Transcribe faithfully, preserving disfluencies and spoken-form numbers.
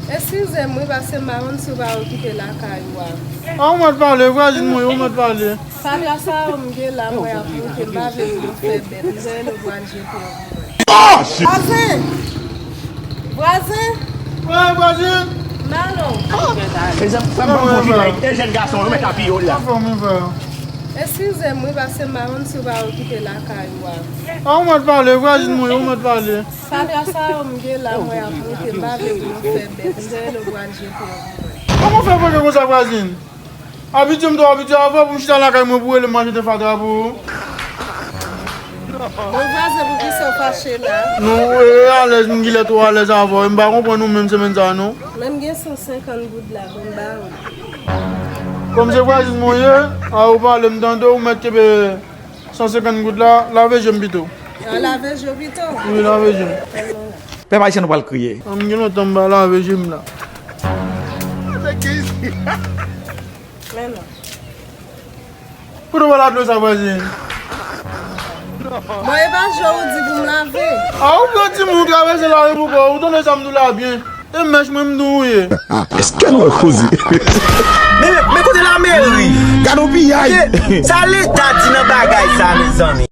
Eskize m wi, paske m pa konn si w pa okipe lakay ou a. A, ou mèt pale, vwazin mwen, ou mèt pale. Sa, sa, sa, m gen la, mwen ap moute, m pa vle pou nou fè bèt. M gen yon pral jete yon. Vwazen! Vwazen! Wi, vwazin! Malo! E jèn, frè m, ban m pwofite la, e jèn gason, yo mèt apiye w la. Anfòm, wi, frè. Eskize m wi, paske m pa konn si w pa okipe lakay ou a. A, ou mèt pale, vwazin mwen, ou mèt pale. Sa, sa, sa, m gen la, mwen ap moute, m pa vle pou nou fè bèt. M gen yon pral jete yon. Kòman w fè fòkè konsa, vwazin? Abitye m twò abitye avè w pou m chita lakay mwen pou w rele m al jete fatra pou ou. Bon, vwazen, poukisa w fache la? Nou, e, alèz, m genlè twò alèz avè w. M pa konprann ou menm semèn sa a, non. Men m gen san senkant goud la pou m ba ou. Kòm se vwazin mwen ye, a ou pale m tande, ou mèt kenbe san senkant goud la, lave je m pito. A, lave je w pito? Wi, lave je m. Pèp ayisyen, nou pral kriye. A, m gen lontan m pa lave je m la. Men non. Kote w pral ak dlo sa, vwazin? Bon, e pa je w di pou m lave. A, ou pran timoun ou travèse lari pou kò w, ou tande sa m di w la byen. E mèch mwen m di w ou ye. Èske nou wè koze? Men, men kote lameri? Gade yon piyay. Sa Leta di nan bagay sa, mezanmi?